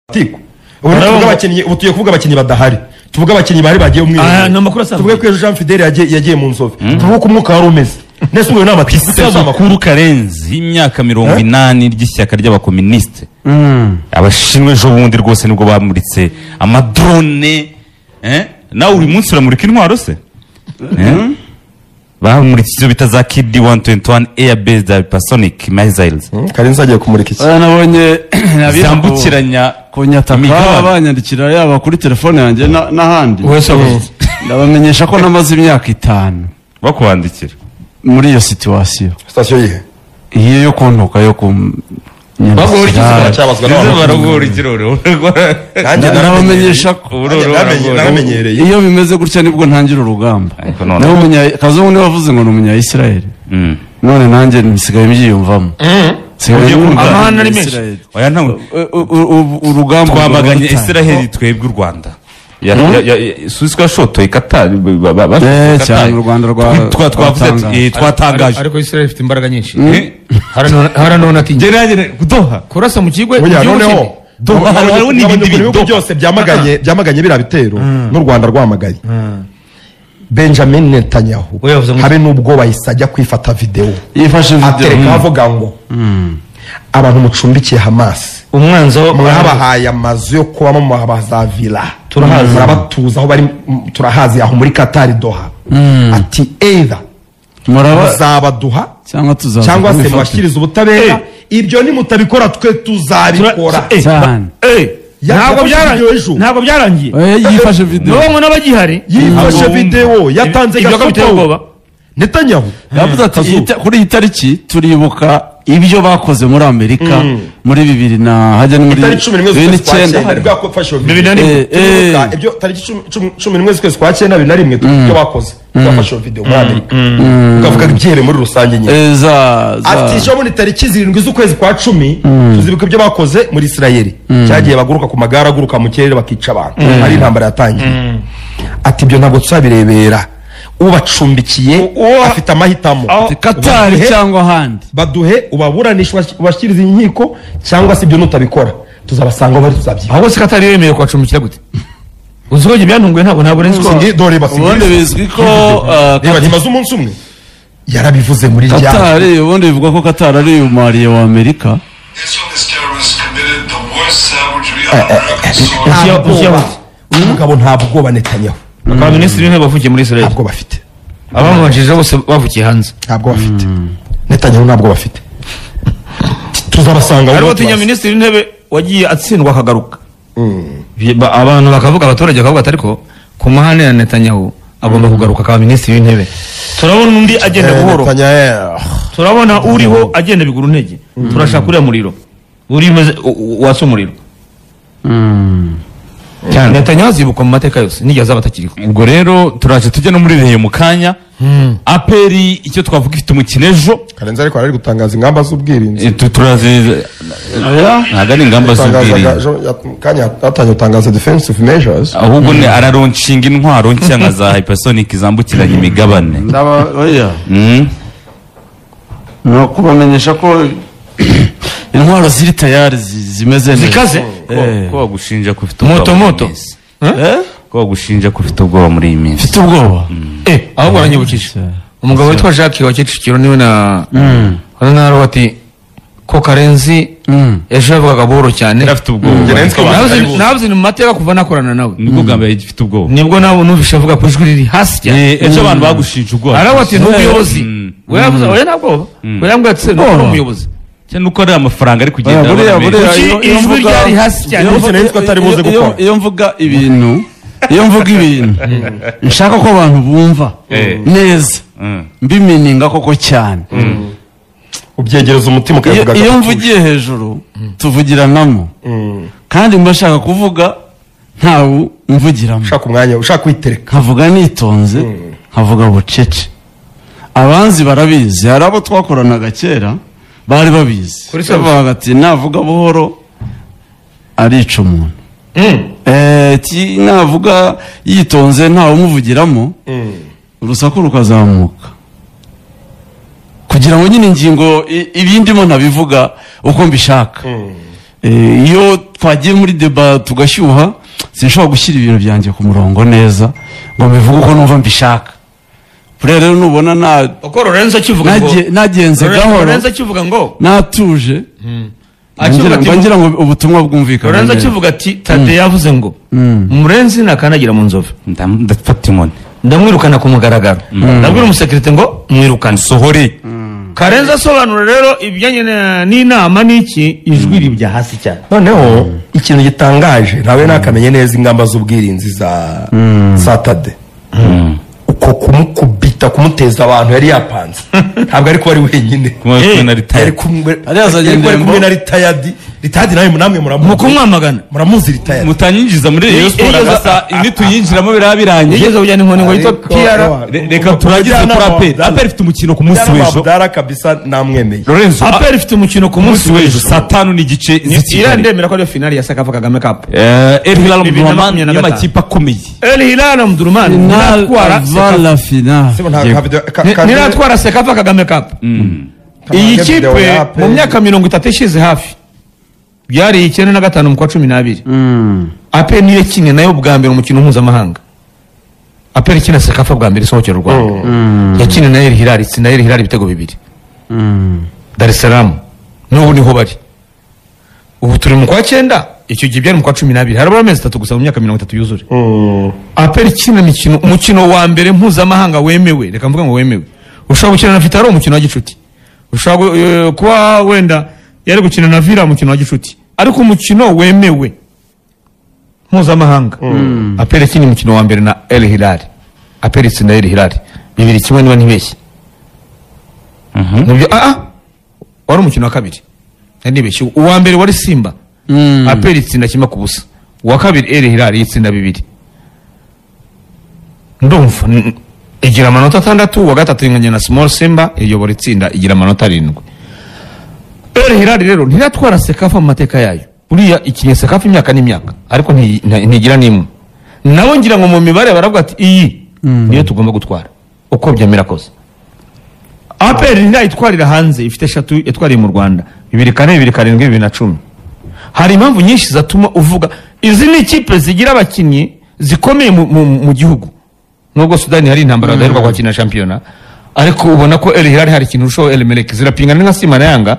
Amatiku. Ubu tuvuga abakinnyi, ubu tugiye kuvuga abakinnyi badahari, tuvuge abakinnyi bari bagiye Ah, umwiherero, ni amakuru asanzwe. Tuvuge ko ejo Jean Fidele yagiye mu Nzove, tuvuge ko umwuka wari umeze nese. Ubwo ni amatiku. Isabukuru, Karenzi, y'imyaka 80 ry'ishyaka ry'abakominisite. Abashinwa ejo bundi rwose nibwo bamuritse amadrone, eh? Nawe uri munsi uramurika intwaro se, eh? Bamuritse izo bita za KD 121 air based hypersonic missiles. Karenzi agiye kumurika iki? Oya, nabonye zambukiranya kunyataka imigabane. Banyandikira yaba kuri telefone yanjye n'ahandi. Wese avuze. Ndabamenyesha ko namaze imyaka 5 bakwandikira muri iyo situation. Sitasiyo yihe? Iyo yo kuntuka, yo Baguhora iki? kunyandikira. Cyabazwa n'abantu. Baragora ikiroro. Nanjye Ndabamenyesha ko naramenyereye. iyo bimeze gutya nibwo ntangira urugamba. Ariko none- Nawe kazungu niwe wavuze ngo ni umunya-Israel, none nanjye nsigaye mbyiyumvamo. Nsigaye Ugiye numva kumva. Amahane ari menshi. Israel. Oya, ntawe. Urugamba Twamaganye rutari. Israheli twebwe, u Rwanda suzi ko yashotoye Katari. Cyane, u Rwanda twavuze ati rwatangaje. Twatangaje. Ariko Israel ifite imbaraga nyinshi. Eh? Hari none atinya Njye nanjye Doha kurasa mu kigo, mu Oya, gihugu noneho kindi. Doha, hariho n'ibindi ibihugu bidoha. byose byamaganye biriya bitero n'u Rwanda rwamagaye. Benjamin Netanyahu We yavuze ngo- habe n'ubwo bahise ajya kwifata videwo, Yifashe video. atereka avuga ngo abantu mucumbikiye Hamas, Umwanzi mwabahaye amazu yo kubamo, mubaha za villa, Turahazi. murabatuza aho bari, turahazi aho muri Katari Doha. Ati either Muraba muzabaduha cyangwa tuzaza cyangwa se kubifata. mubashyikirize ubutabera. Ibyo nimutabikora twe tuzabikora. Cyane. Ntabwo Yafashe byarangiye. video ejo. Ntabwo byarangiye. Yifashe video. Nibo ngo n'abagihari. Yifashe Ntabwo videwo, yatanze Ibyo ko biteye gasopo. ubwoba. Netanyahu. Yavuze ati Kazu. Kuri iyi tariki turibuka ibyo bakoze muri Amerika muri bibiri na hajya ni muri Itariki 11 bibiri z'ukwezi kwa n'icyenda. cyenda nibwo yafashe iyo video. 2001. Turibuka ibyo tariki 11 z'ukwezi kwa cyenda 2001, turibuka ibyo bakoze, bafashe iyo video muri Amerika, ukavuga ibyihebe muri rusange nyine. Za Ati ejo bundi tariki 7 z'ukwezi kwa 10 tuzibuka ibyo bakoze muri Isirayeli, cyagiye baguruka ku magare aguruka mu kirere bakica abantu, ari intambara yatangiye. Ati ibyo ntabwo tuzabirebera, ubacumbikiye afite amahitamo. Katari cyangwa ahandi. Baduhe, ubaburanishe, ubashyikirize inkiko, cyangwa se ibyo nutabikora tuzabasanga aho bari, tuzabyiba. Ahubwo se Katari yemeye kubacumbikira gute? Uzi ko ibyo byantunguye, ntabwo nzi ko Dore Ubundi basingiye. bizwi ko Reba, ntimaze umunsi umwe yarabivuze muri rya Katari, ubundi bivugwa ko Katari ari umwariye wa Amerika. Islamist terrorists committed the worst savagery on American soil. Nta bwoba. Uzi- Umugabo nta bwoba, Netanyahu. Bakaba minisitiri w'intebe wavukiye muri Israel. Ntabwo bafite. Abamubanjirije bose bavukiye hanze. Ntabwo bafite, Netanyahu ntabwo bafite, tuzabasanga aho Ariko bari. tinya minisitiri w'intebe wagiye atsindwa akagaruka. Abantu bakavuga, abaturage bakavuga ati ariko ku mahane ya Netanyahu agomba kugaruka akaba minisitiri w'intebe. Turabona undi agenda buhoro. Netanyahu. Turabona uriho agenda bigura intege. Turashaka uriya muriro uri umeze watsa umuriro cyane. Netanyahu azibukwa mu mateka yose n'igihe azaba atakiriho. Ubwo rero turaje tujya no muri Rayon mu kanya. APR, icyo twavuga, ifite umukino ejo. Karenzi ariko ari gutangaza ingamba z'ubwirinzi. Turazi. Oya. Ntabwo ari ingamba Yatangazaga z'ubwirinzi. Kanya yatangiye gutangaza defensive measures. Ahubwo ni aralaunchinga intwaro nshya nka za hypersonic zambukiranya imigabane. Ndaba oya. Ni ukubamenyesha ko intwaro ziri tayari, zimeze neza. Zikaze. Eh. Ko bagushinja ko ufite Moto, ubwoba muri iyi moto. minsi? Eh? Ko bagushinja ko ufite ubwoba muri iyi minsi? Mfite ubwoba? Ahubwo aranyibukije umugabo witwa Jacques wa Kicukiro, niwe na hano ati ko Karenzi ejo yavugaga buhoro cyane. Yari afite ubwoba. Njye nari nzi ko Nabuze ni mu mateka kuva nakorana nawe. Nibwo bwa mbere gifite ubwoba. Nibwo nawe numvise avuga ku ijwi riri hasi cyane. Ejo abantu bagushinja ubwoba. Aravuga ati ni umuyobozi. We yavuze oya nta bwoba. We yambwiye ati ni Ubwoba. umuyobozi. Cyane nuko ari amafaranga ari kugenda Oya, buriya abona menshi. buriya Kuki iyo ijwi ryari hasi cyane? Ndetse nari nzi ko atari buze gukora. Iyo mvuga ibintu nshaka ko abantu bumva neza, mbimininga koko cyane. Ubyegereza umutima, ukabivuga Iyo gatatu. mvugiye hejuru tuvugiranamo, kandi mba nshaka kuvuga ntawe mvugiramo. Ushaka umwanya, ushaka kwitereka. Nkavuga nitonze, nkavuga bucece. Abanzi barabizi, hari abo twakoranaga kera bari babizi. Kuri service. Bavuga ati navuga buhoro arica umuntu. Navuga yitonze ntawe umuvugiramo, urusaku rukazamuka, kugira ngo nyine ingingo ibindimo ntabivuga uko mbishaka. Iyo twagiye muri deba tugashyuha, sinshobora gushyira ibintu byanjye ku murongo neza ngo mbivuge uko numva mbishaka. Buriya rero nubona na uko Lorenzo akivuga ngo nagenze gahoro, Lorenzo akivuga ngo natuje, ngira ngo ubutumwa bwumvikane. Lorenzo akivuga ati Tade yavuze ngo Murenzi nakandagira mu nzovu ndafata inkoni, ndamwirukana ku mugaragaro, ndabwira umusekirite ngo mwirukane sohore. Karenzi asobanura rero ibijyanye n'inama n'iki, ijwi ribya hasi cyane. Noneho ikintu gitangaje, ntawe nakamenye neza ingamba z'ubwirinzi za Tade, uko kumukubita kumuteza abantu yari yapanze, ntabwo ari kuba ari wenyine, yari kumwe na Ritayadi. Ritayadi nawe namwe muramuzi, mukumwamagana muramuzi Ritayadi, mutanyinjiza muri Rayon Sport gasa nituyinjiramo biraba birangiye. Yigeze kujyana inkoni ngo yitwa PR. Reka turagize kuri APR. APR ifite umukino ku munsi w'ejo. Abdara kabisa namwemeye. Lorenzo, APR ifite umukino ku munsi w'ejo saa 5:15 z'i ndemera ko ari finale ya Sakafa Kagame Cup. El Hilal Omdurman niyo makipe akomeye. El Hilal Omdurman niratwara Sekafa Kagame Cup. Iyi kipe mu myaka 30 ishize hafi byari 95 mu kwa 12. APR niyo kimwe nayo bwa mbere umukino mpuzamahanga. APR ikina Sekafa bwa mbere isohokera u Rwanda. Yakina na El Hilal, itsinda El Hilal ibitego 2. Dar es Salaam n'ubu niho bari. Ubu turi mu kwa 9, icyo gihe byari mu kwa 12. Harabura amezi 3 gusa mu myaka 30 yuzure. APR ikina umukino wa mbere mpuzamahanga wemewe, reka mvuga ngo wemewe. Ushobora gukina na Vitaro umukino wa gicuti. Ushobora kuba wenda yari gukina na Villa umukino wa gicuti, ariko umukino wemewe mpuzamahanga. APR ikina umukino wa mbere na El Hilal. APR itsinda El Hilal 2-1 niba ntibeshye. Nibyo wari umukino wa kabiri ntibeshye. Uwa mbere wari Simba. APR itsinda 1-0. Uwa kabiri El Hilal itsinda 2. Ndumva igira amanota 6, uwa gatatu inganya na Small Simba iyobora itsinda igira amanota 7. El Hilal rero ntiratwara Sekafa mu mateka yayo. Buriya ikinye Sekafa imyaka n'imyaka, ariko ntigira n'imwe. Nabo ngira ngo mu mibare baravuga ati iyi niyo tugomba gutwara uko byemera kose. APR ntirayitwarira hanze, ifite 3 yatwariye mu Rwanda, 2004, 2007, 2010. Hari impamvu nyinshi zatuma uvuga izi ni ikipe zigira abakinnyi zikomeye mu gihugu. Nubwo Sudani hari intambara badaheruka kwakina shampiyona, ariko ubona ko El Hilal hari ikintu urushaho El Merreikh, zirapingana nka Simba na Yanga.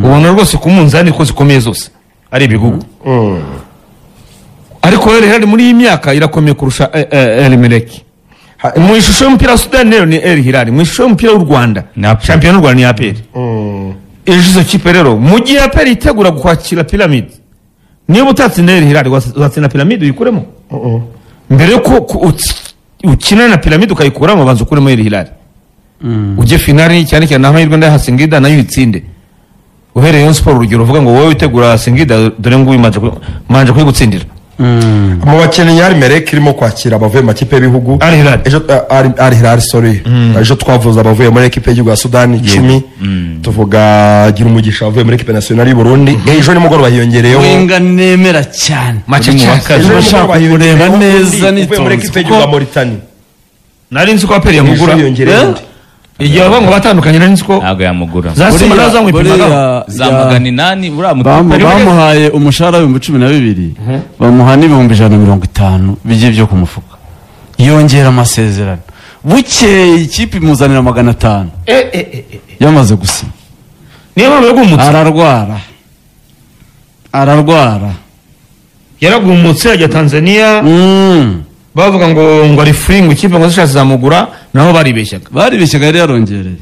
Ubona rwose ku munzani ko zikomeye zose ari ibihugu. Ariko El Hilal muri iyi myaka irakomeye kurusha El Merreikh. Mu ishusho y'umupira wa Sudani rero ni El Hilal, mu ishusho y'umupira w'u Rwanda shampiyona y'u Rwanda ni APR. Ejo izo kipe rero mu gihe APR itegura kwakira Pyramid, niba utatsinda El Hilal uzatsinda Pyramid uyikuremo. Mbere yuko ukina na Pyramid ukayikuramo, banza ukuremo El Hilal. Ujye finale cyane cyane amahirwe ndaha Singida nayo itsinde. Uhereye Rayon Sport urugero uvuga ngo wowe witegura Singida dore ngo manje kuyigutsindira. Mu bakinnyi Al Merreikh irimo kwakira abavuye mu makipe y'ibihugu. Ejo Al Hilal sorry. Ejo twavuze abavuye muri ekipe y'igihugu ya Sudani 10, tuvuga gira umugisha abavuye muri ekipe nationale y'u Burundi. Ejo nimugoroba hiyongereyeho Wenga nemera cyane. Ejo nimugoroba kureba neza nitonze muri ekipe y'igihugu ya Mauritania. Nari nzi ko APR yamugura. Igihe abango batandukanye nari nzi ko ntabwo yamugura. Za Simba nazo zamwipimaga za 800 uriya bamuhaye umushahara w'ibihumbi 12, bamuha n'ibihumbi 150 bigiye byo kumufuka. Yongera amasezerano. Bukeye ikipe imuzanira 500. Yamaze gusinya. Niyo mpamvu yagumutse. Ararwara. Yaragumutse ajya Tanzania. Bavuga ngo ari free ngo ikipe ngo zishatse zamugura, naho baribeshyaga. Baribeshyaga yari yarongereye.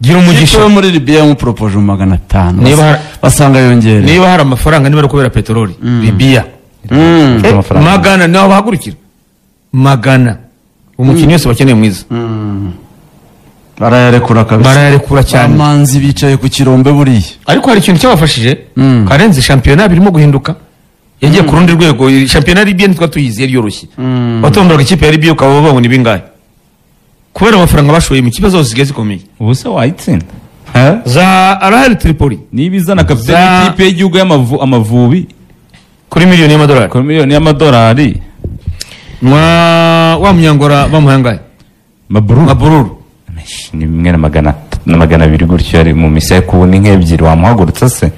Gira umugisha. Ikipe muri Libya yamupropoje 500. Basanga yongereye. Niba hari amafaranga niba ari kubera peteroli Libya. 100 naho bahagurukira. 100. Umukinnyi wese bakeneye mwiza. Barayarekura kabisa. Barayarekura cyane. Amanzi bicaye ku kirombe buriya. Ariko hari ikintu cyabafashije. Karenzi shampiyona birimo guhinduka. Yagiye ku rundi rwego. Shampiyona Libya ntitwa tuyizi yari yoroshye. Watomboraga ikipe ya Libya ukaba babona ibingahe. Kubera amafaranga bashoye mu kipe zose zigiye zikomeye. Ubu se wayitsinda? Za Al Ahly Tripoli. Niba izana kapiteni y'ikipe y'igihugu y'Amavubi kuri miliyoni y'amadolari. Kuri miliyoni y'amadolari. Wa munyangora bamuhangaye. Mabruru. Ni 1,200 gutyo yari mu misa yo kubona inka ebyiri wamuhagurutsa se.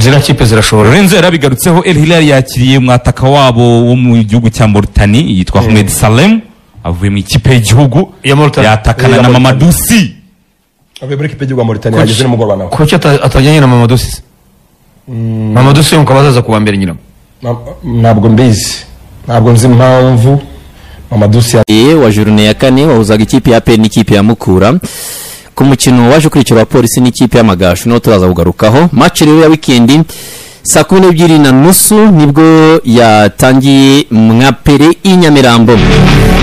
Ziriya kipe zirashobora. Lorenzo yarabigarutseho. El Hilal yakiriye umwataka wabo wo mu gihugu cya Mauritania yitwa Ahmed Salem, avuye mu ikipe y'igihugu Ya Mauritania. yatakana Ya na Mauritania. Mamadou Sy. Avuye muri ekipe y'igihugu ya Mauritania, yageze nimugoroba nawe. Kuki atajyanye na Mamadou Sy? Mamadou Sy mukaba azaza kuwa mbere nyina. Ntabwo mbizi, ntabwo nzi impamvu Mamadou Sy. Ye wa journée ya kane wahuzaga ikipe ya APR n'ikipe ya Mukura, ku mukino waje ukurikira wa Polisi n'ikipe y'Amagaju niwo turaza kugarukaho. Match rero ya weekend saa 12:30 nibwo yatangiye mwapere i Nyamirambo.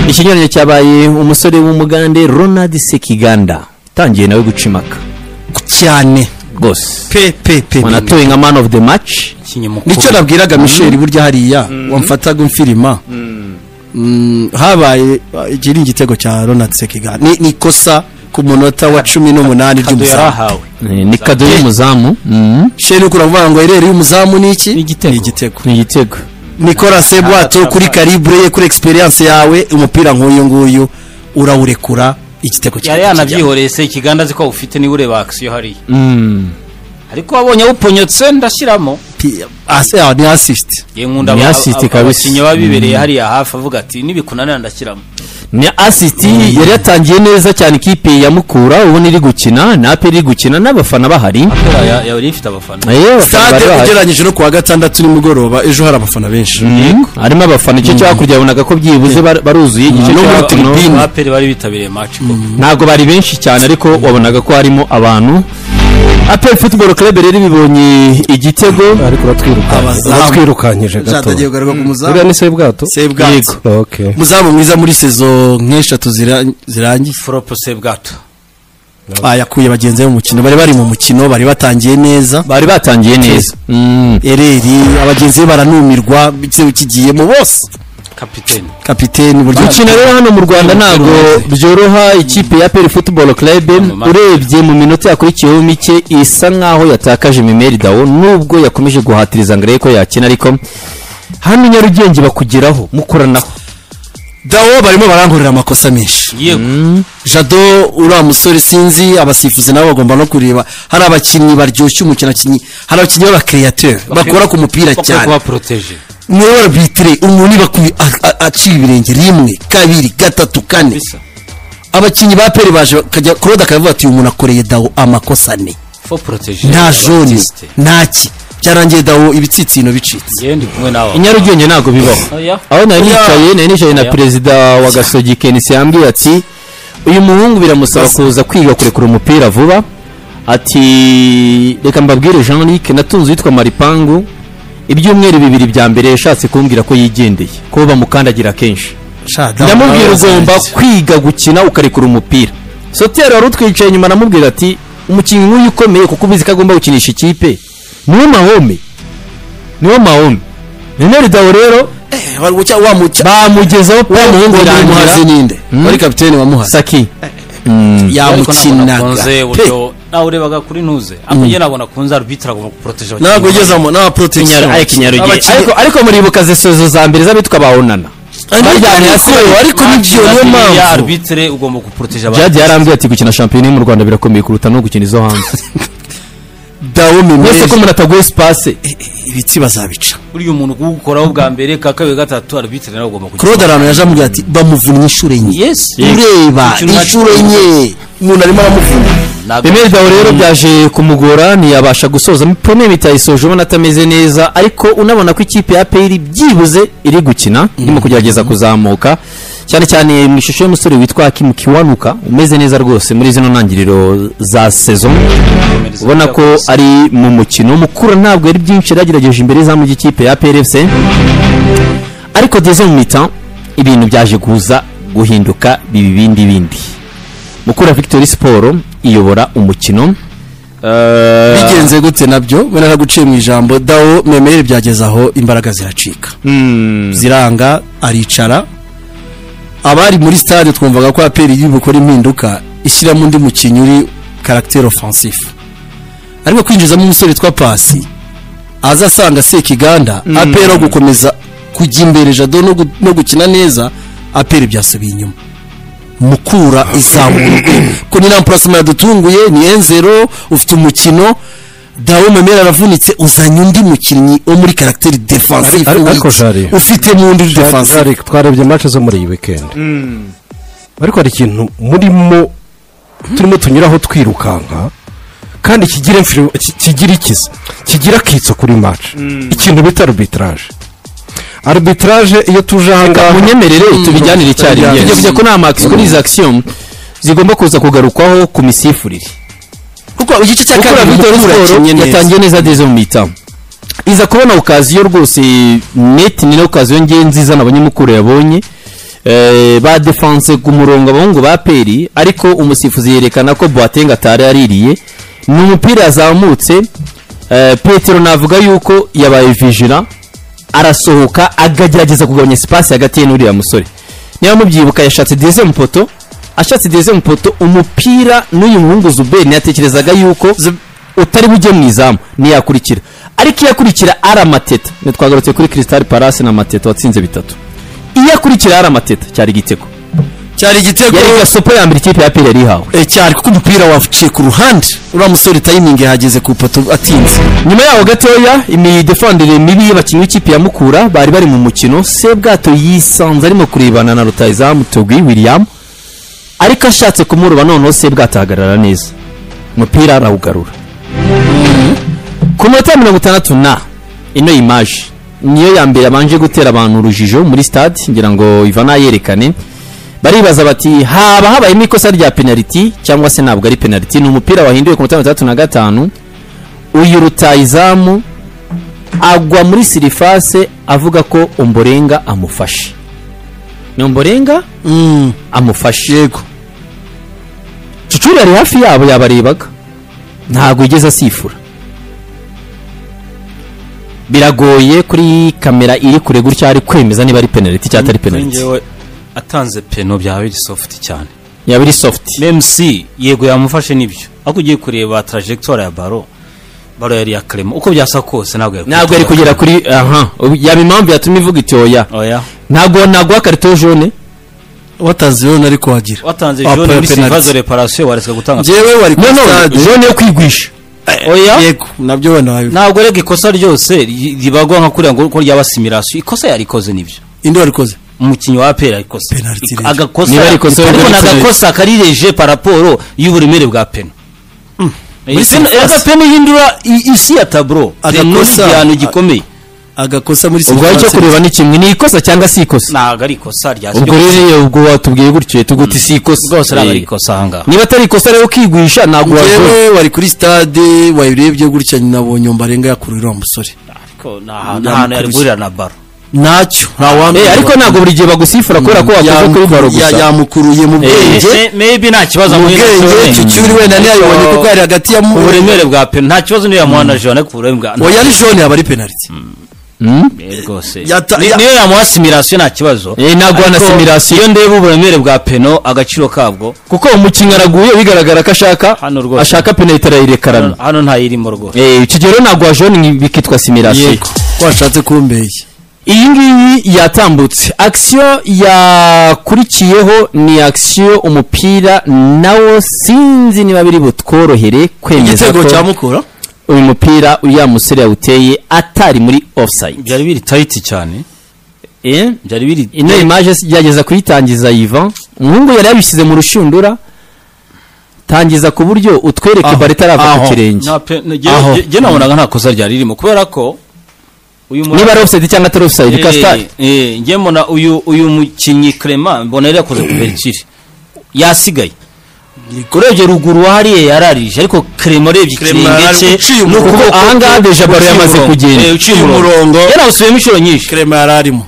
Ikinyuranyo cyabaye umusore w'umugande Ronald Sekiganda tangiye nawe guca impaka cyane rwose, pe pe pe. wanatoye nka man of the match. Nicyo nabwiraga Michel burya hariya wamfataga umfirima. Habaye iki ni igitego cya Ronald Sekiga, ni ikosa ku munota wa 18 kado ry'umuzamu. Yarahawe. Ni kado y'umuzamu. Sheri ukuravuga ngo ereri y'umuzamu ni iki? Ni igitego. Ni igitego. Ni igitego. Nicolas Sebwato kuri calibre ye, kuri experience yawe, umupira nk'uyu nguyu urawurekura igitego. Yari Kijyamo. yanabyihoreye se Ikiganda azi ko awufite, niba ureba akisiyo hariya, ariko wabonye awuponyotse ndashyiramo. Ni assist. Yewe nkunda Ni assist kabisa. abakinnyi baba bibereye hariya hafi, avuga ati nibikunanira ndashyiramo. Ni assist. Yari yatangiye neza cyane ikipe ya Mukura, ubona iri gukina na APR iri gukina n'abafana bahari. Apera yari ifite abafana. Abafana Stade bari bahari. ugereranyije no kuwa gatandatu nimugoroba, ejo hari abafana benshi. Harimo abafana, igice cyo hakurya wabonaga ko byibuze baruzuye igice No cyo muri hakuno. tribune. Aperi bari bitabiriye match koko. Ntabwo bari benshi cyane, ariko wabonaga ko harimo abantu. APR Football Club rero bibonye igitego. Ariko Abazamu. uratwirukankije gato. Jada agiye kugaruka ku muzamu. Uriya ni Sebwato. Sebwato. Okay. Muzamu mwiza muri saison nk'eshatu zirangiye. Foropo Sebwato. Yakuye bagenzi be mu mukino, bari mu mukino, bari batangiye neza. Bari batangiye neza. Ereri abagenzi be baranumirwa, igitego kigiyemo bose. Kapiteni. Kapiteni buryo. Gukina rero hano mu Rwanda ntabwo byoroha. Ikipe ya APR Football Club urebye mu minota yakurikiyeho mike isa nkaho yatakaje Memeri Dao, nubwo yakomeje guhatiriza ngo arebe ko yakina, ariko hano i Nyarugenge bakugeraho mukoranaho. Dao barimo barankorera amakosa menshi. Yego. Jado uriya musore sinzi, abasifuzi nabo bagomba no kureba. Hari abakinnyi baryoshya umukino, abakinnyi, hari abakinnyi b'abacreateur bakora ku mupira bakwiye cyane. kuba protege. Niwe arbitre umuntu niba aciye ibirenge rimwe, kabiri, gatatu, kane. Bisa. Abakinnyi ba peri baje bakajya Claude akavuga ati uyu muntu akoreye Dao amakosa ane. Fo protege. Nta jaune, nta ki, byarangiye Dao ibitsitsino bicitse. Ngewe ndi kumwe nawe. I Nyarugenge ntabwo bibaho. Oya. Aho nari nicaye na Oya. perezida wa Gasogi Kenisi, yambwiye ati uyu muhungu biramusaba kuza kwiga kurekura umupira vuba. Ati reka mbabwire Jean Luc, natunze uwitwa Maripangu, ibyumweru 2 bya mbere yashatse kumbwira ko yigendeye ko bamukandagira kenshi. Sha, Dao ndamubwira nawe ugomba yarangiye. kwiga gukina ukarekura umupira. Sotero wari utwicaye inyuma aramubwira ati umukinnyi nk'uyu ukomeye, kuko ubizi ko agomba gukinisha ikipe, niwe mahome, niwe mahome. Neneri Dao rero Bari gucya wa mucya bamugezaho pe, wa muhungu wa birangira. Muhazi ninde wari kapiteni wa Muhazi? Saki. Yamukinagaga nakunze pe. uburyo nawe urebaga kuri ntuze, ariko njye nabona kunze arbitre agomba guproteje abakinnyi. Ntabwo ugezamo nta protection. Ariko Nyarugenge, Abakinnyi- ariko muribuka zesozo za mbere z'abitwa ba Onana baryamye hasi. Ariko nibyo, niyo Ya mpamvu arbitre ugomba guproteje Jad abakinnyi. yarambwiye ati gukina shampiyona yo mu Rwanda birakomeye kuruta no gukina izo hanze. Dao Mwese Memeri ko umuntu ataguye space. Ibitsi bazabica. Buriya umuntu kugukoraho bwa mbere, ka kabiri, gatatu, arbitre nawe ugomba kugira. Claude ahantu yaje amubwira ati bamuvunnye inshuro enye. Yes. Ureba Ikintu nka- inshuro enye umuntu arimo aramuvuna. Ntabwo- Memeri Dao rero byaje kumugora, ntiyabasha gusoza premier mi-temps, yayisoje ubona atameze neza, ariko unabona ko ikipe ya APR byibuze iri gukina, irimo kugerageza kuzamuka cyane cyane mu ishusho y'umusore witwa Hakim Kiwanuka umeze neza rwose muri zino ntangiriro za saison, ubona ko ari mu mukino mukuru. Ntabwo yari byinshi yaragerageje imbere y'izamu ry'ikipe ya APR FC, ariko deuxième mi-temps ibintu byaje kuza guhinduka biba ibindi bindi. Mukura Victory Sport iyobora umukino. Bigenze gute nabyo ubona naguciye mu ijambo? Dao Memeri byageze aho imbaraga ziracika, ziranga, aricara. Abari muri stade twumvaga ko APR iri bukore impinduka, ishyiramo undi mukinnyi uri caractère offensif, ariko kwinjizamo umusore witwa Pasi aza asanga Sekiganda, APR aho gukomeza kujya imbere Jado no gukina neza, APR byasubiye inyuma, Mukura izamura urwego ko ni remplacement yadutunguye, ni 1-0 ufite umukino. Dawo Memera aravunitse, uzanye undi mukinnyi wo muri caractère défensif Ariko Jari ufite mu ndi défensif. Jari, twarebye match zo muri iyi weekend, ariko hari ikintu murimo turimo tunyuraho twirukanka kandi kigira kigira ikiza, kigira akitso kuri match, ikintu bita arbitrage. Arbitrage iyo tuje ahangaha Munyemerere tubijyanire icyarimwe. Yes. Tujya kujya ko nta max kuri izi action zigomba kuza kugarukwaho ku misifurire. Kuko igice cya Gukora kabiri Victory Mukura Sport yakinnye neza. yatangiye neza deuxième mi-temps, iza kubona occasion rwose net, ni na occasion ngiye nziza nabonye Mukura yabonye. Ba défense ku murongo abahungu ba APR, ariko umusifuzi yerekana ko Boateng atari yaririye. Ni umupira yazamutse, Petero navuga yuko yabaye vigilant, arasohoka akagerageza kugabanya espace hagati ye n'uriya musore. Niba mubyibuka, yashatse deuxième poteau, ashatse deuxième poteau umupira n'uyu muhungu Zuberi ntiyatekerezaga yuko utari bujye mu izamu ntiyakurikira, ariko iyo akurikira ari amateta, twagarutse kuri Crystal Palace na Mateta watsinze bitatu, iyo akurikira ari amateta cyari igitego. Cyari igitego. Yari gasopo ya mbere ikipe ya APR yari ihawe. Cyari, kuko umupira waciye ku ruhande, uriya musore timing yahageze ku ipoto atinze. Nyuma yaho gatoya, imidefandire mibi y'abakinnyi b'ikipe ya Mukura bari bari mu mukino, Sebwato yisanze arimo kurebana na rutahizamu Togui William, ariko ashatse kumuroba, noneho Sebwato ahagarara neza, umupira arawugarura. Ku minota 60 na ino image niyo ya mbere abanje gutera abantu urujijo muri stade, ngira ngo Ivana yerekane, baribaza bati haba habayemo ikosa rya penalty cyangwa se ntabwo ari penalty? Ni umupira wahinduwe ku minota 65, uyu rutahizamu agwa muri surface avuga ko Omborenga amufashe, ni Omborenga amufashe. Yego. Cucuri ari hafi yabo yabarebaga, ntabwo yigeze asifura. Biragoye kuri kamera iri kure gutya ari kwemeza niba ari penalty cyangwa atari Kuri penalty. njyewe atanze peno byaba biri soft cyane. Yaba iri soft. MC yego yamufashe nibyo, ariko ugiye kureba trajectoire ya ballon, ballon yari ya Clement, uko byasa kose ntabwo yari Ntabwo yari kugera kuri aha, yaba impamvu yatumye ivuga iti oya. Oya. Ntabwo naguha carton jaune. Watanze rero ariko wagira Watanze Ah, jaune muri penalty. surface de réparation, wareka gutanga. Njyewe wari No kuri no stade. Jaune yo kwigwisha. Oya. Yego, nabyo wenda wabivuga. Ntabwo rega ikosa ryose ribagwa nka kuriya ngo ko ryaba simulation. Ikosa yarikoze nibyo. Indi warikoze. Umukinnyi wa APR yarikoze. Penalty rero. Agakosa. Niba ari ikosa, ariko rero ni penalty. agakosa kari léger par rapport y'uburemere bwa peno. Muri surface. Erega peno ihindura isi ya tableau. Peno ni igihano gikomeye. Agakosa muri Ubwo icyo surface. kureba ni kimwe, ni ikosa cyangwa si ikosa? Ntabwo ari ikosa rya Ubwo rero ubwo watubwiye gutyo tuguti si ikosa. Rwose ntabwo ari ikosa ahangaha. Niba atari ikosa rero ukigwisha, ntabwo waje. Njyewe wari kuri stade wayirebye gutya, nabonye Ombarenga yakurura uriya musore. Ariko nta hantu yari guhurira na ballon. Ntacyo, ntawamenya. Ariko ntabwo buri gihe bagusifura kubera ko wakoze kuri ballon gusa. Yamukuruye mu bwenge. Maybe nta kibazo Mu amuha na bwenge jaune. Cucuri wenda ntiyayibonye kuko yari hagati ya Uburemere bwa peno nta kibazo niyo yamuha na jaune, ariko uburemere bwa Oya, ari jaune yaba ari penalty. Rwose Niyo yamuha simulation nta kibazo. Ntabwo na Ariko simulation. iyo ndeba uburemere bwa peno, agaciro kabwo. Kuko umukinnyi araguye bigaragara ko ashaka Hano rwose. ashaka penalty, arayirekarana. Hano ntayirimo rwose. Ikigero ntabwo wa jaune bikitwa simulation. Yego, ko washatse kumbeshya. Iyi ngiyi yatambutse. Action yakurikiyeho ni action umupira nawo sinzi niba biri butworohere kwemeza Igitego ko cya Mukura. uyu mupira uriya musore yawuteye atari muri offside. Byari biri tight cyane. Byari biri Ino image gerageza kuyitangiza Ivan, umuhungu yari yabishyize mu rushundura, tangiza ku buryo utwereke Aho, ballon itarava ku aho. kirenge. Nta Aho. jye nabonaga nta kosa ryari ririmo kubera ko uyu Niba ari offside cyangwa atari offside, Castar. Njye mbona uyu mukinnyi Clement, mbona yari yakoze couverture, yasigaye urebye ruguru hariya yararije, ariko Clement urebye Clement ikirenge cye uciye umurongo. n'ukuboko Ahangaha kwe, déjà ballon uciye yamaze umurongo. kugenda. Uciye Uciye umurongo umurongo. yarawusubiyemo inshuro nyinshi. Clement yari arimo.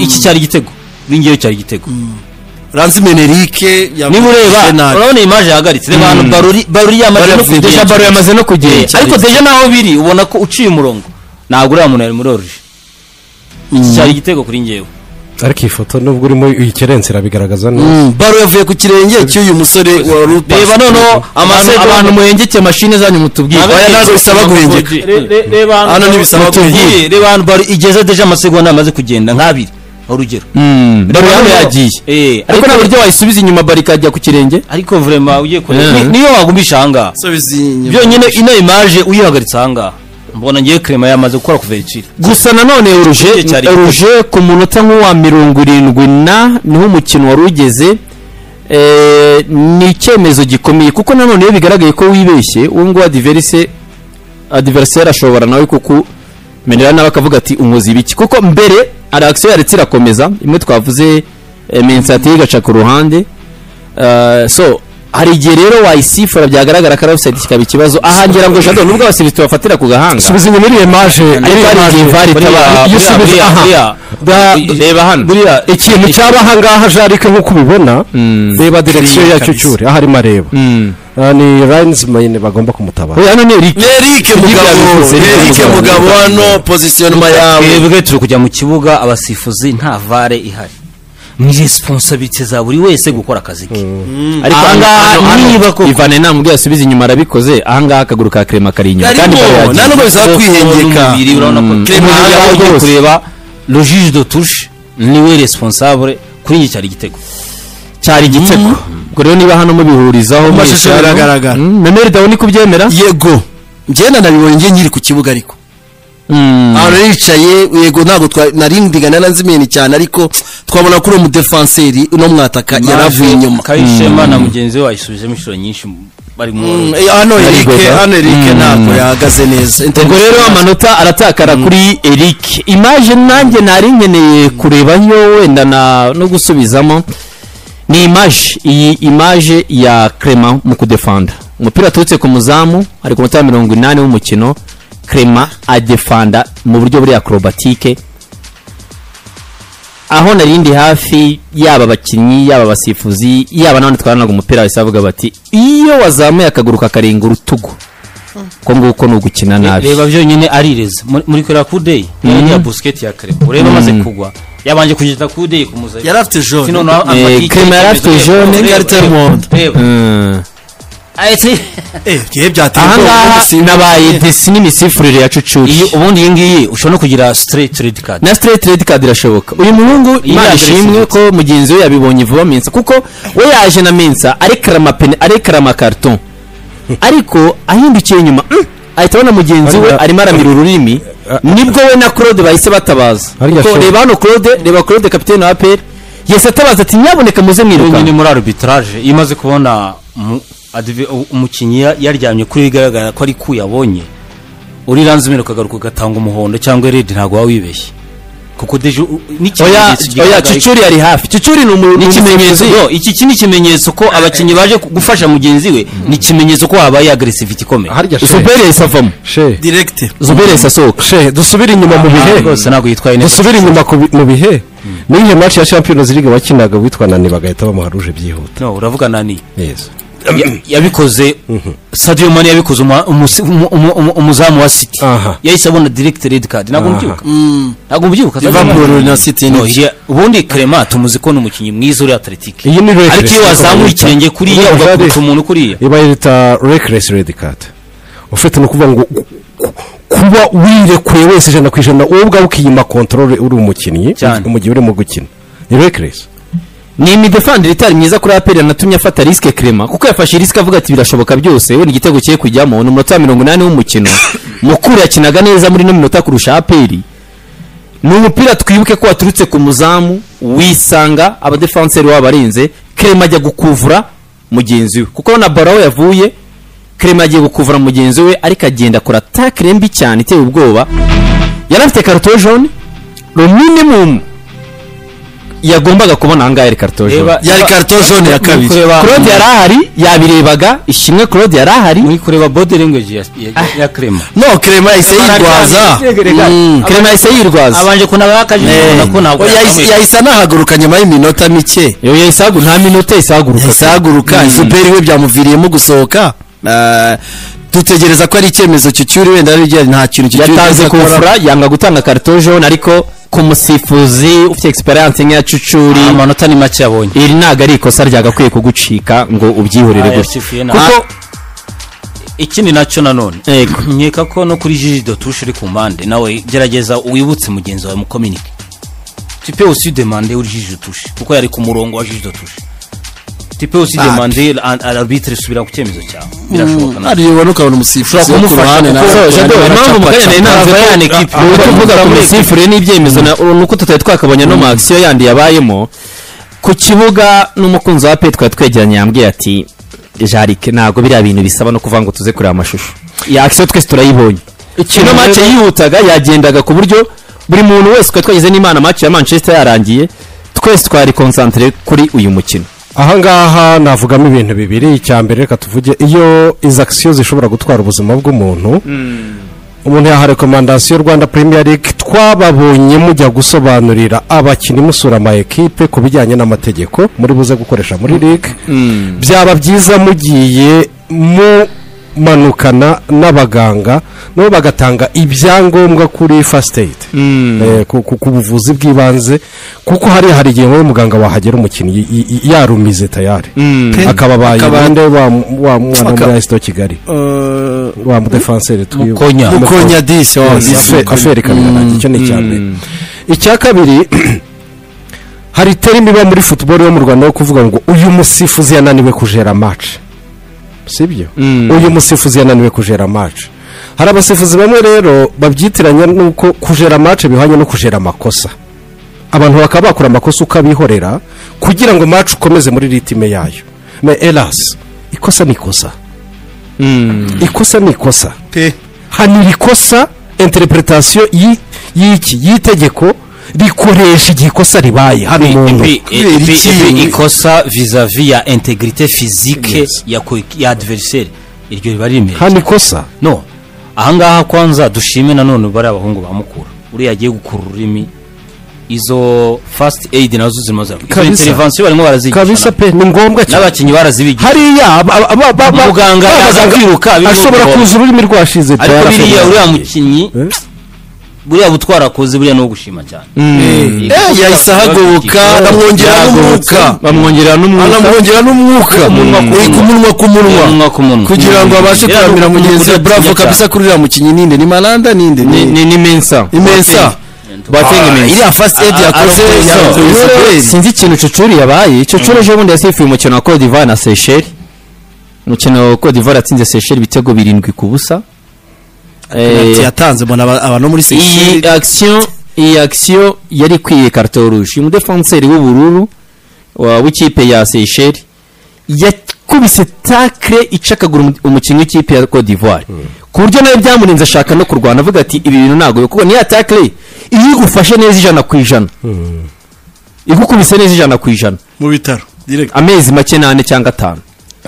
Iki cyari igitego, n'ingeyo cyari igitego. Ranzi Menerike. Niba ureba, urabona iyi image yahagaritse, reba ahantu ballon yamaze no kugenda. Déjà ballon yamaze no kugenda. Ariko déjà naho biri ubona ko uciye umurongo, ntabwo uriya muntu yari muri hors-jeu. Iki cyari igitego kuri njyewe. Ariko iyi foto nubwo urimo uyikerense irabigaragaza neza. Ballon yavuye ku kirenge cy'uyu musore wari upasi. Reba noneho Abantu amasegonda. Muhengeke mashine zanyu mutubwire. Oya, ntabwo bisaba guhengeka. Reba Hano ntibisaba guhengeka. Reba ahantu ballon igeze, déjà amasegonda amaze kugenda nk'abiri. Urugero reba hano yagiye, ariko nta buryo wayisubiza inyuma, bari ikajya ku kirenge. Ariko vraiment ugiye kureba, niyo wagumisha ahangaha Subiza inyuma. byonyine, ino image uyihagaritse ahangaha, mbona ngiye Clement yamaze gukora couverture. Gusa nanone Oruje Cyari Oruje ku munota nk'uwa 70 na niho umukino wari ugeze. Ni icyemezo gikomeye, kuko nanone iyo bigaragaye ko wibeshye, uwo nguwo adversaire ashobora nawe kukumenera nawe akavuga ati unkoze ibiki, kuko mbere hari action yaretse irakomeza imwe twavuze, Mensati igaca ku ruhande. So hari igihe rero wayisifura byagaragara ko ari offside kikaba ikibazo. Aha ngira ngo Jado, nubwo abasifuzi tubafatira ku gahanga, Subiza inyuma iriya image. Ariko hari igihe VAR itaba. Iyo usubiza aha. Reba hano. Buriya ikintu cyaba ahangaha, Jarike, nk'uko ubibona, reba direction yacyo cyure aho arimo areba. Ni linesman bagomba kumutabara. Oya, hano ni Eric. Eric Mugabo. Yabivuze, Eric Eric Mugabo. Mugabo hano, positionnement yawe. Twebwe turi kujya mu kibuga, abasifuzi nta VAR ihari, ni responsabilité za buri wese gukora akazi ke. Ariko Ahangaha hano niba koko- Ivane namubwiye asubize inyuma, arabikoze. Ahangaha akaguru ka Clement kari inyuma kandi Karimo, bari yagiye. nta nubwo bisaba kwihengeka. N'umubiri urabona ko Clement Umubiri ahangaha ugiye rwose. kureba, le juge de touche niwe responsable kuri iki, cyari igitego. Cyari igitego. Ubwo rero niba hano mubihurizaho Mu mashusho mwese hano, biragaragara. Memeri Dawo ni kubyemera. Yego, njye nanabibonye njye nkiri ku kibuga, ariko ahantu yicaye, yego, ntabwo nari ndigana na nzimeni cyane, ariko twabona ko uno mudefanseri, uno mwataka yaravuye inyuma. Kayishema na mugenzi we wayisubijemo inshuro nyinshi bari mu Hano Eric, Arigoda. hano Eric ntabwo yahagaze neza. Ubwo rero amanota aratakara kuri Eric. Image nanjye nari nkeneye kurebayo wenda na no gusubizamo ni image iyi, image ya Clement mu kudefanda umupira waturutse ku muzamu, ari ku munota wa 80 w'umukino. Clement adefanda mu buryo buri acrobatique. Aho narindi hafi, yaba abakinnyi, yaba abasifuzi, yaba n'abandi twaranaga umupira, bahise bavuga bati iyo wazamuye akaguru kakarenga urutugu ko nguko ni ugukina nabi. Reba byonyine arireza muri kureba kudeyi ya busiketi ya Clement, ureba amaze kugwa yabanje kugeza kudeyi kumuzayo. Yari afite jaune. Sino nawe afata Clement yari afite icyemezo. jaune. Reba, Ikarita y'umuhondo. reba. Ahetse- Igihe byateye ubwoba, Ahangaha ubundi nabaye desi n'imisifurire ya Cucuri. Iyi ubundi iyi ngiyi ushobora no kugira straight red card. Na straight red card irashoboka. Uyu muhungu, Iyi Imana ni ishimwe aggressivity. ko mugenzi we yabibonye vuba, Mensa, kuko we yaje na Mensa arekarama pene, arekarama karton, ariko ahindukiye inyuma, ahita abona mugenzi we arimo aramira ururimi, nibwo we na Claude bahise batabaza. Harya Kuko reba hano Claude, reba Claude kapitene wa APR yese atabaza ati nyaboneka muze mwiruka. Nyine muri arbitrage, iyo umaze kubona umukinnyi yaryamye kuri, bigaragara ko ari ku yabonye uri ranzimere, ukagaruka ugatanga umuhondo cyangwa red, ntabwo waba wibeshye, kuko déjà Oya, n'ikimenyetso oya, kigaragara- Cucuri ari hafi. Cucuri ni n'ikimenyetso umusifuzi. No, iki ni ikimenyetso ko abakinnyi baje gufasha mugenzi we, ni ikimenyetso ko habaye aggressivity ikomeye. Harya she Zuberi yahise avamo. She Direct. Zuberi yahise asohoka. She, dusubire inyuma mu bihe. Rwose ntabwo yitwaye neza. Dusubire inyuma mu bihe. N'iyo match ya Champions League wakinaga witwa Nani, bagahita bamuha rouge byihuta. No, uravuga Nani? Yes. Yabikoze Sadio Mane, yabikoze umuzamu wa City. Yahise abona direct red card, ntabwo mubyibuka, ntabwo mubyibuka Sadio Mane. Liverpool na City No, ni ubundi Clement tumuzi ko ni umukinnyi mwiza uri athletic, Iyi ni reckless. ariko iyo wazamuye ikirenge kuriya Urumva ugakubita umuntu kuriya, iba yita reckless red card. Ufite, ni ukuvuga ngo kuba wirekuye wese 100%, wowe ubwawe ukiyima contrôle uri umukinnyi Cyane. mu gihe urimo gukina, ni reckless. Ni imidefandire itari myiza kuri APR yanatumye afata risque Clement, kuko yafashe risque avuga ati birashoboka byose, wenda igitego kiye kujyamo. Ni umunota wa 80 w'umukino. Mukuru yakinaga neza muri ino minota kurusha APR. Ni umupira twibuke ko waturutse ku muzamu, wisanga abadefanseri wabarenze. Clement ajya gukuvura mugenzi we, kuko na baro aho yavuye, Clement agiye gukuvura mugenzi we, ariko agenda akora tackle mbi cyane iteye ubwoba. Yari afite carton jaune, le minimum yagombaga kubona ahangaha yari carton jaune. Yari carton jaune ya kabiri. Claude yari ahari, yabirebaga. Ishimwe Claude yari ahari. Muri kureba body language ya Clement. No, Clement yahise yirwaza. Clement yahise yirwaza. Abanje kunaba akajije, ubona ko ntabwo Oya, yahise anahaguruka nyuma y'iminota mike. Yo, yahise ahaguruka, nta minota yahise ahaguruka. Yahise ahaguruka. Zuberi we byamuviriyemo gusohoka. Dutegereza ko ari icyemezo cy'icyuri, wenda ari nta kintu cy'icyuri Yatanze akora. kufura, yanga gutanga carton jaune, ariko ku musifuzi ufite experience nk'iya Cucuri, Amanota ni make yabonye. iri ntabwo ari ikosa ryagakwiye kugucika ngo ubyihorere Ah, gutya, yasifuye nabi. kuko Ikindi nacyo nanone, Yego. nkeka ko no kuri juge de touche uri ku mpande, nawe gerageza wibutse mugenzi wawe mukominike. Tu peux aussi demander au juge de touche, kuko yari ku murongo wa juge de touche. Tu peux aussi demander à l'arbitre subira ku cyemezo cyawe, birashoboka nawe. Ariyo ubona ukabona umusifuzi Ushobora wo ku kumufasha ruhande kuko nawe Jado, impamvu mu kanya nari nanze ko tuvuga ku misifurire n'ibyemezo nuko tutari twakabonye no mu action yandi yabayemo ku kibuga. N'umukunzi wa pe twari twegeranye yambwiye ati: "Jarike, ntabwo biriya bintu bisaba no kuvuga ngo tuze kureba amashusho ya action, twese turayibonye." Ino match yihutaga, yagendaga ku buryo buri muntu wese twari twagize n'Imana, match ya Manchester yarangiye, twese twari concentré kuri uyu mukino. Ahangaha navugamo ibintu bibiri. Icya mbere, reka tuvuge iyo izi action zishobora gutwara ubuzima bw'umuntu, umuntu yaha recommandation Rwanda Premier League: twababonye mujya gusobanurira abakinnyi, musura ama ekipe ku bijyanye n'amategeko muri buze gukoresha muri ligue, byaba byiza mugiye mumanukana n'abaganga, nabo bagatanga ibyangombwa kuri first aid, ku buvuzi bw'ibanze, kuko hari igihe wowe muganga wahagera umukinnyi yarumize tayari, akaba abaye nde, wa mwana wo muri AS Kigali, wa mudefanseri. Mukonya. Mukonya disi wa Yes, disi. Affaire ikaba irarangiye. Icyo ni icya mbere. Icya kabiri, hari terme iba muri football yo mu Rwanda yo kuvuga ngo uyu musifuzi yananiwe kujera match, sibyo? Uyu musifuzi yananiwe kujera match. Hari abasifuzi bamwe rero babyitiranya nuko kujera match bihwanye no kujera amakosa, abantu bakaba bakora amakosa ukabihorera kugira ngo match ukomeze muri rythme yayo. Mais hélas, ikosa ni ikosa, ikosa ni ikosa. Pe. Hanira ikosa, interpretation y'iki y'itegeko rikoresha igihe ikosa ribaye hano umuntu. Et puis ikosa vis-à-vis ya intégrité physique ya adversaire, iryo riba riremereye. Hano ikosa. No ahangaha kwanza dushime nanone bari abahungu ba Mukura, uriya agiye gukura ururimi, izo first aid nazo zirimo izo Kabisa. intervention barimo barazigisha. Kabisa pe, ni ngombwa cyane. N'abakinnyi barazibigisha. Hariya Muganga yaza kwiruka, biriho ashobora guhomba. kuza ururimi rwashize. Ariko biriya uriya mukinnyi, Eh? buriya butwara akoze, buriya ni uwo gushima cyane. Yahise ahagoboka, anamwongera n'umwuka. Bamwongerera n'umwuka. Anamwongera n'umwuka. Umunwa ku Eh, ku munwa, ku munwa. Umunwa ku munwa. Kugira ngo abashe Biriya kuramira ni mugenzi we. ukudatinya Bravo cyane. kabisa kuri uriya mukinnyi. Ninde? Ni Malanda? Ninde? Ni Mensa. Ni Mensa. Boateng Mensa. Iriya first aid yakoze yakubise kweli. Sinzi ikintu Cucuri yabaye. Cucuri ejo bundi yasifuye umukino wa Cote d'Ivoire na Seychelles, umukino wa Cote d'Ivoire yatsinze Seychelles ibitego 7-0. Penalty yatanze, mbona abantu muri Iyi Seychelles. action, iyi action yari ikwiye carton rouge. Uyu mudefanseri w'ubururu w'ikipe ya Seychelles yakubise tacle icakagura umukinnyi w'ikipe ya Cote d'Ivoire, ku buryo nawe byamurinze ashaka no kurwana, avuga ati ibi bintu ntabwo, kuko niya tacle iyo igufashe neza 100%, igukubise neza 100%, mu bitaro direct. Amezi make 4 cyangwa 5.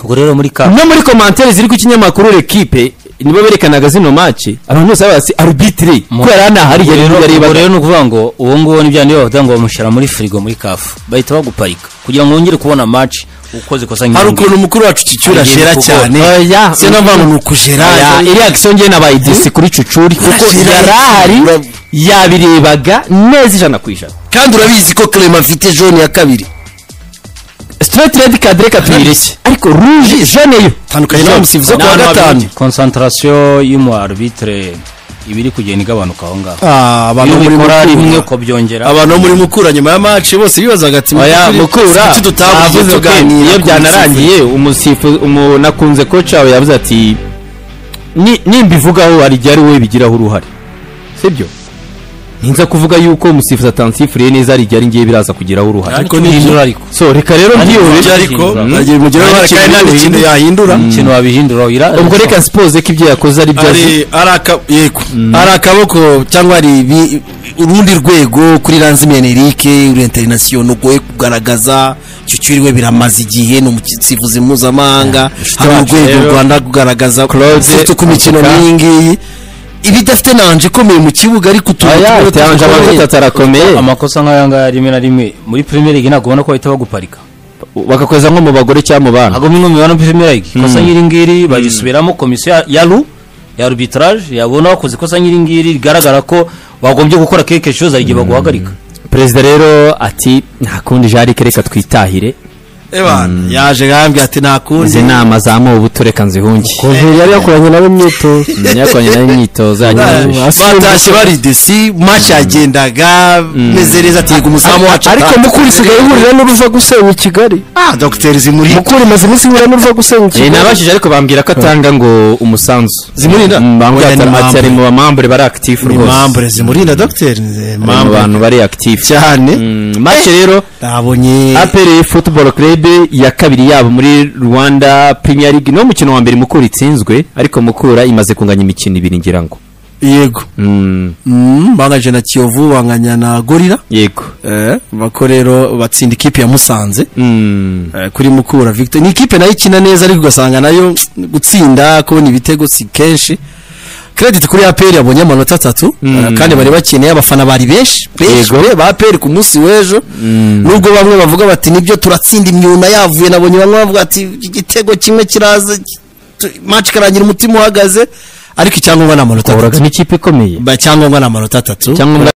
Ubwo rero muri ka No muri commentaire ziri ku kinyamakuru L'Equipe, nibo berekanaga zino match, abantu bose babaza ati arbitre ko yari anahari, yari ubwo yarebaga. Rero ni ukuvuga ngo uwo nguwo ni bya bavuga ngo bamushyira muri firigo muri CAF, bahita baguparika kugira ngo wongere kubona match ukoze ikosa Hari nk'iri. ukuntu umukuru wacu Kicyura Hari igihe ashera bikugora. cyane. Oya. Se navuga ngo ni ukujera. Oya, iriya action njye nabaye disi kuri Cucuri, kuko Arashira. yari ahari, yabirebaga neza 100%. Kandi urabizi ko Clement afite jaune ya kabiri. Straight red card reka tuyireke, ariko rouge, jaune yo. Tandukanye n'abamusifuzi wo kuwa gatanu. Concentration y'umu arbitre iba iri kugenda igabanuka aho ngaho. Ah, abantu Iyo bo muri ubikora rimwe Mukura, ukabyongera. abantu bo muri Mukura nyuma ya match bose bibazaga ati Oya, Mukura kuki tutabuze navuze ko tuganira iyo ku byanarangiye umusifu nakunze coach wawe yavuze ati nimbivugaho hari igihe ari wowe bigiraho uruhare, sibyo? Ninza kuvuga yuko umusifuzi atansifuriye neza, hari igihe ari ngiye biraza kugiraho uruhare. Ariko nihindura ariko. So reka rero mbyihorere. Ibyo ariko Mm. agiye mugeraho uruhare kandi nta n'ikintu yahindura. Ikintu wabihindura Ubwo reka suppose ko ibyo yakoze ari byo azi. Ari yego, ari akaboko cyangwa ari urundi rwego kuri Ranzimene Eric uri international ugoye kugaragaza icyo cyuriwe, biramaze igihe, ni umusifuzi mpuzamahanga, hari wacu urwego rero, Rwanda kugaragaza Claude, surtout ku mikino Avoka. nk'iyi ngiyi iba idafite nanje ikomeye mu kibuga, ariko utuntu Oya, tumwe Teyanje dukomeye. amavuta atarakomeye. Amakosa nk'aya ngaya rimwe na rimwe muri Premier League ntabwo ubona ko bahita baguparika. Bagakoza nko mu bagore cyangwa mu bana. Ntabwo mwe mubibona muri Premier League, ikosa nk'iri ngiri bagisubiramo, komisiyo ya arbitrage yabona wakoze ikosa nk'iri ngiri rigaragara ko wagombye gukora quelque chose, hari igihe baguhagarika. Perezida rero ati nta kundi, Jarike, reka twitahire. Ebana yaje yambwiye ati nta kundi. Izi nama za mubu tureka nzihunge. Konveri yari yakoranye nawe imyitozo. Yakoranye nawe imyitozo yanyujije. Batashye bari desi, match yagendaga meze neza, ati yego umuzamu wacu. Ariko Mukura isigaye ihurira n'uruva gusenya i Kigali. Ah, Dr Zimuri. Mukura imaze iminsi ihura n'uruva gusenya i Kigali. Nabashije ariko bambwira ko atanga ngo umusanzu. Zimurinda? Bambwira Oya, ni ati ari membre. mu bamambure bari active Ni rwose. membre Zimurinda Dr. Ari mu bantu bari active cyane. Match rero nabonye APR Football Club ya kabiri yabo muri Rwanda Premier League, no mukino wa mbere Mukura itsinzwe, ariko Mukura imaze kunganya imikino ibiri ngira ngo. Yego. Banganyije na Kiyovu, banganya na Gorilla. Yego. Bako rero batsinda ikipe ya Musanze. Kuri Mukura Victor ni ikipe nayo ikina neza, ariko ugasanga nayo gutsinda kubona ibitego si kenshi. Credit kuri APR yabonye amanota 3, kandi bari bakeneye, abafana bari benshi benshi ba APR ku munsi w'ejo. Nubwo bamwe bavuga bati nibyo turatsinda imyuna yavuye, nabonye bamwe bavuga ati igitego kimwe kiraza match karangira umutima uhagaze, ariko icyangombwa ni amanota 3. N'ikipe ikomeye. Icyangombwa ni amanota 3. Icyangombwa